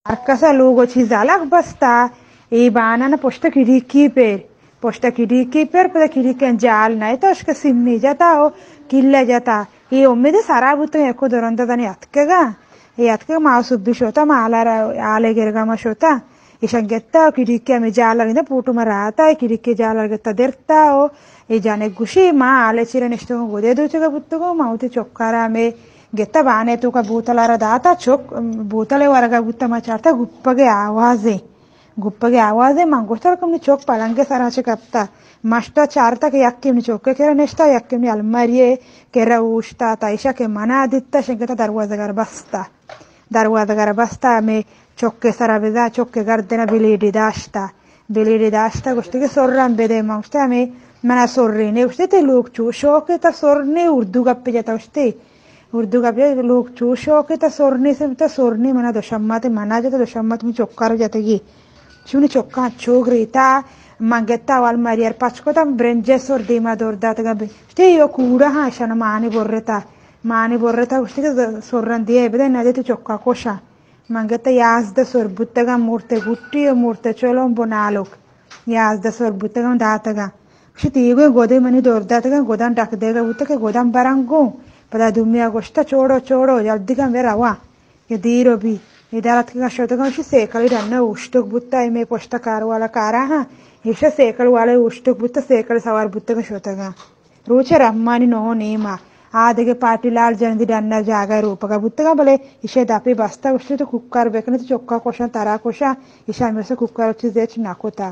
ہر کسا لوگ و چیز الگ بستا، اے بانن پشت کڈیکی پر، پشت کڈیکی پر، پدا کڈیکی جال نہ تا، اشکا سمی جتا و کلہ جتا۔ اے امید سرا بوتو، یکو درندہ دنی اتکگا، اے اتکگا ما سبی شوتا، ما آلارا، آلے گرگا ما شوتا۔ ایشان گتا و کڈیکی ہمیں جال لگتا، پوٹو ما راتا، کڈیکی جال گتا درتا و اے جانے گوشی، ما آلے چیرا نشتگوں، گودے دوچگا بوتگوں، ما وتی چکارا ہمیں گتا بانے توکا بوتل ء را داتا، چک بوتل ء ورگا بوتا، ما چارتا گپگ ء آوازے، گپگ ء آوازے۔ من گوشتا کہ منی چک پلنگ ء سرا چہ کپتا۔ مشتا چارتا کہ یکے منی چک ء کرا نشتا، یکے منی الماری ء کرا اوشتاتا۔ ایشا کہ منا دیتا، شنگتا دروازگ ء را بستا۔ دروازگ ء را بستا، ہمے چک ء سرا بزا، چک ء گردن ء بلیڈے داشتا۔ بلیڈے داشتا، گوشتی کہ سرم بدے۔ من گوشتی ہمے منا سرے نے۔ گوشتی تئی لوگ چو شوق ء تا سرنے، اردو گپے جتا۔ گوشتی اردو گپے، لوگ چو شوق ء تا سرنے سے، تا سرنے منا دوشمات منا جتا، دوشمات من چکار جتگی۔ چونی چکاں چوگ ریتا، من گتا اول مریار پچ کتا، برنجے سر دیما دور داتگا۔ گوشتی یو کوڑا ہاں، شن مانی برتا۔ مانی برتا، گوشتی کہ ز-، سرن دیئے بدے، ندے تو چکا کشا۔ من گتا یازدہ سر بوتگاں، مورتے گٹی و مورتے چلمب و نالک۔ یازدہ سر بوتگاں داتگاں۔ گوشی تیگویں گدے منی دور داتگاں، گداں ڈک دیگا بوتگ کہ گداں برنگوں۔ پدا دومیا گوشتا چوڑو، چوڑو، جلدی کن بے رواں۔ کہ دیر و بی۔ ادا اتکگاں شتگاں، گوشی سیکلی ڈنا اوشتوک بوتا، اے مے پشتا کار والا کارا ہاں۔ ایشا سیکل والا اوشتوک بوتا، سیکل سوار بوتگاں شتگاں۔ روچ رحمانی نو نیما، آ دگہ پارٹی لال جندی ڈنر جاگہ روپگا بوتگا، بلے ایشی دپی بستا، گوشتی تو کوکار بکنے تو چکا کشاں، ترا کشاں۔ ایشا ہمیشہ کوکار چیز ہچ نکتا۔